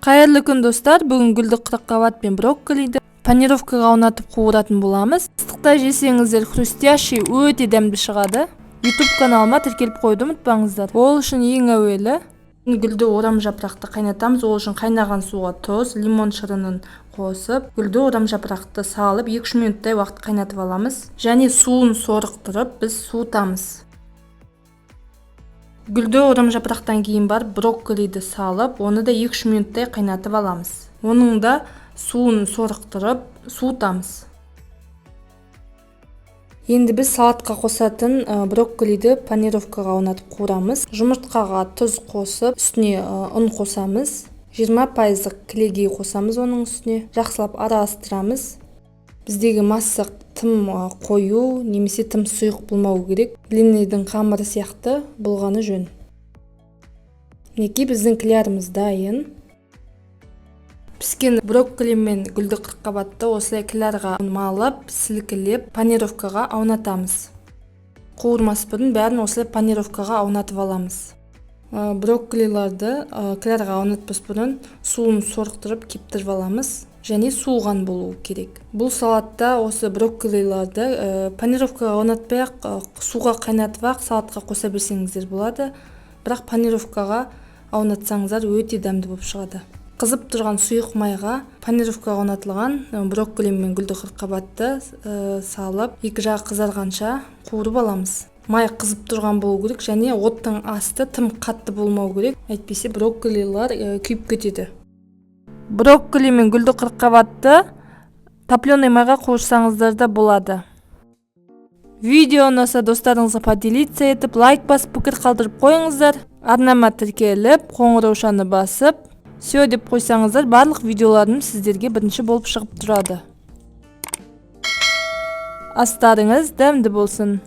Қайырлы күн, достар! Бүгін гүлді қырыққабат пен брокколиді панировкаға аунатып қуыратын боламыз. Ыстықта жесеңіздер, хрустящий, өте дәмді шығады. YouTube каналыма тіркеліп қоюды ұмытпаңыздар. Ол үшін ең әуелі гүлді орам жапырақты қайнатамыз. Ол үшін қайнаған суға тұз, лимон шырынын қосып, гүлді орам жапырақты салып, 2-3 минуттай уақыт қайнатып аламыз және суын сорықтырып, біз суытамыз. Гүлді орам жапырақтан кейін барып брокколиді салып, оны да 2-3 минуттай қайнатып аламыз. Оның да суын сорықтырып, суытамыз. Енді біз салатқа қосатын брокколиді панировкаға аунатып қуырамыз. Жұмыртқаға тұз қосып, үстіне ұн қосамыз, 20 пайыздық кілегей қосамыз. Оның үстіне жақсылап араластырамыз. Біздегі масса тым қою немесе тым сұйық болмау керек, блинныйдың қамыры сияқты болғаны жөн. Мінекей, біздің клярымыз дайын. Піскен брокколи мен гүлді қырыққабатты осылай клярға малып, сілкілеп, панировкаға аунатамыз. Қуырмас бұрын бәрін осылай панировкаға аунатып аламыз. Брокколиларды клярға аунатпас бұрын суын сорықтырып, кептіріп аламыз және суыған болуы керек. Бұл салатта осы брокколиларды панировкаға аунатпай ақ, суға қайнатып ақ салатқа қоса берсеңіздер болады, бірақ панировкаға аунатсаңыздар, өте дәмді болып шығады. Қызып тұрған сұйық майға панировкаға аунатылған брокколи мен гүлді қырыққабатты салып, екі жағы қызарғанша қуырып аламыз. Май қызып тұрған болу керек және оттың асты тым қатты болмау керек, әйтпесе брокколилар күйіп кетеді. Брокколи мен гүлді қырыққабатты топленый майға қуырсаңыздар да болады. Видео ұнаса, достарыңызға поделиться етіп, лайк басып, пікір қалдырып қойыңыздар. Арнама тіркеліп, қоңыраушаны басып, «все» деп қойсаңыздар, барлық видеоларым сіздерге бірінші болып шығып тұрады. Астарыңыз дәмді болсын!